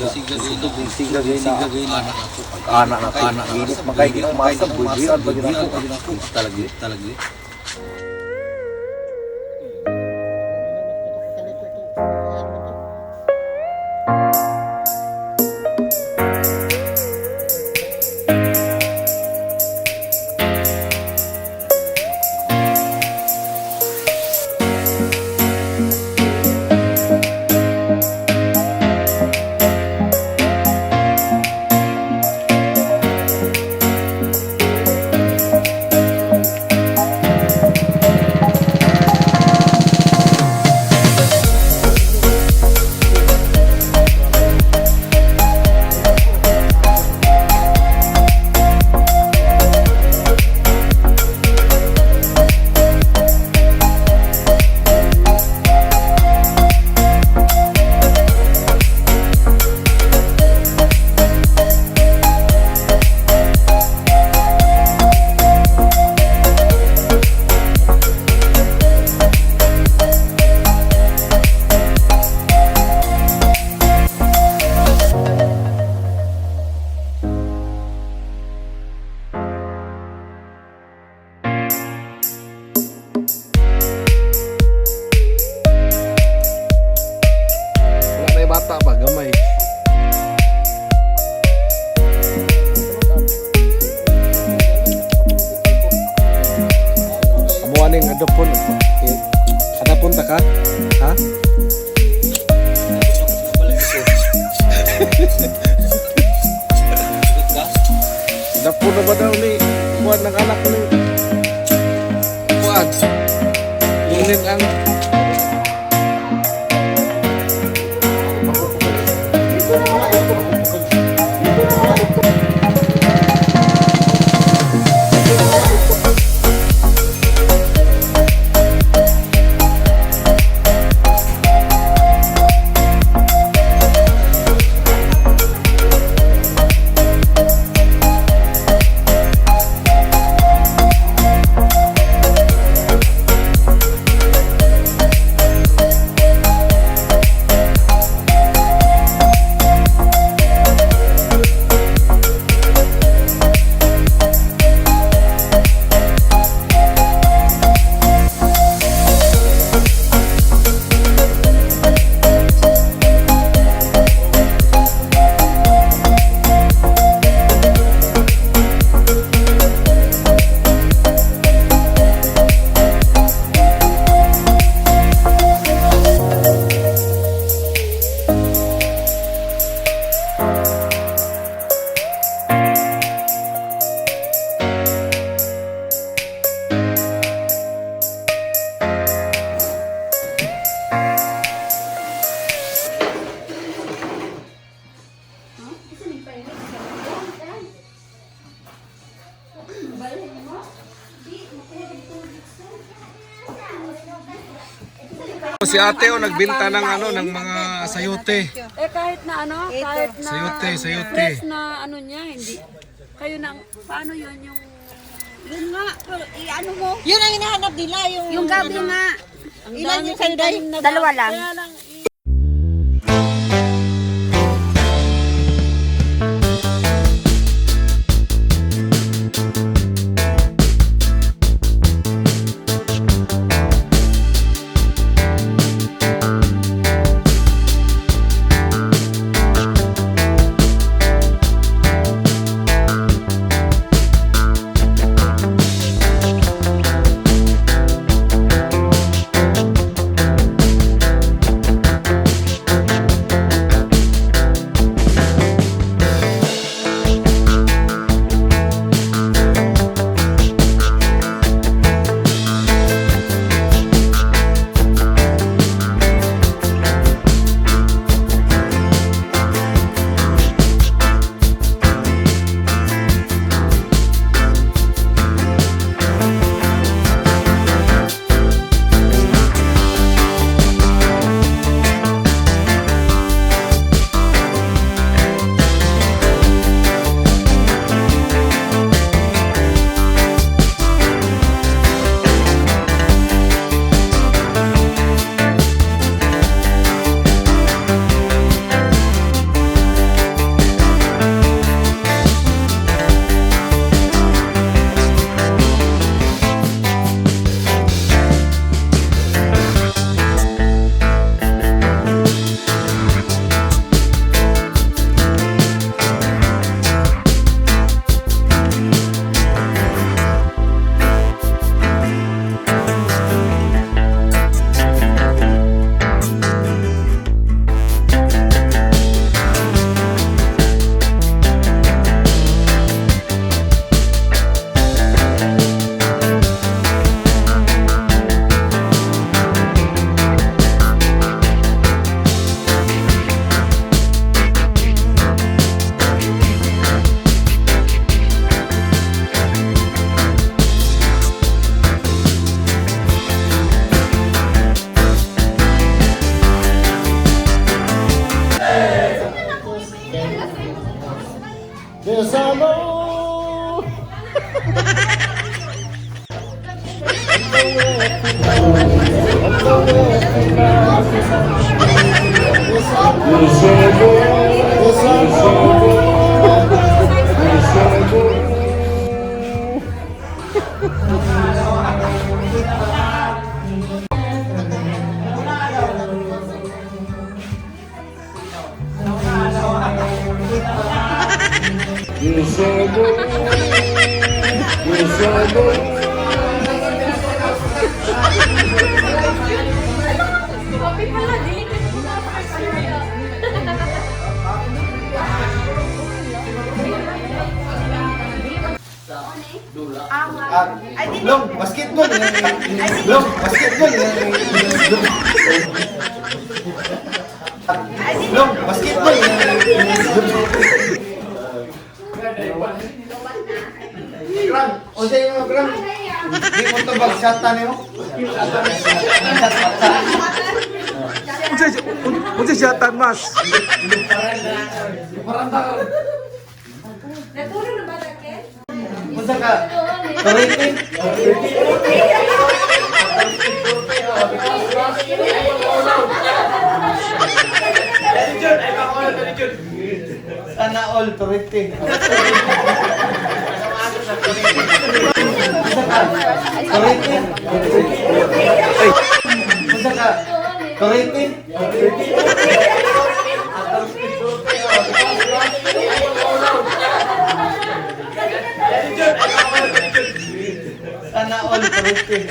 Siga siga. Anak na anak init man kay ginoo masa bujian pa gid ako. Talagi, talagi. Wala na bata ba gamay. Amo aning adopon. Eh, adopon ta ka? Ha? Adopon na ba daw ni kuan ng anak ni? Kuan. Kunin ang Si ate oh, nagbenta ng ano ng mga sayote. Eh kahit na ano, kahit na Sayote, sayote. fresh na ano niya, hindi. Kayo na, paano yun yung Yun nga, pero i-ano mo? Yun ang hinahanap nila, yung Yung gabi nga. Ang Ilan dami yung sa'yo, kong Day? tanim na Dalawa lang. Kaya lang, This I know. This I know. This I know. This I know. This I know. This I know. Kape pala, dili ka na. Long, basketball. Long, basketball. Long, basketball. Grang, o sa inyo, Grang. Di mo ito bagshata niyo. Unsa siya tan mas? Natulog na ba Ken? Unsa ka? Rating? Sana all to rating. Unsa ka? Rating? Unsa ka? Rating? Sana all to rating.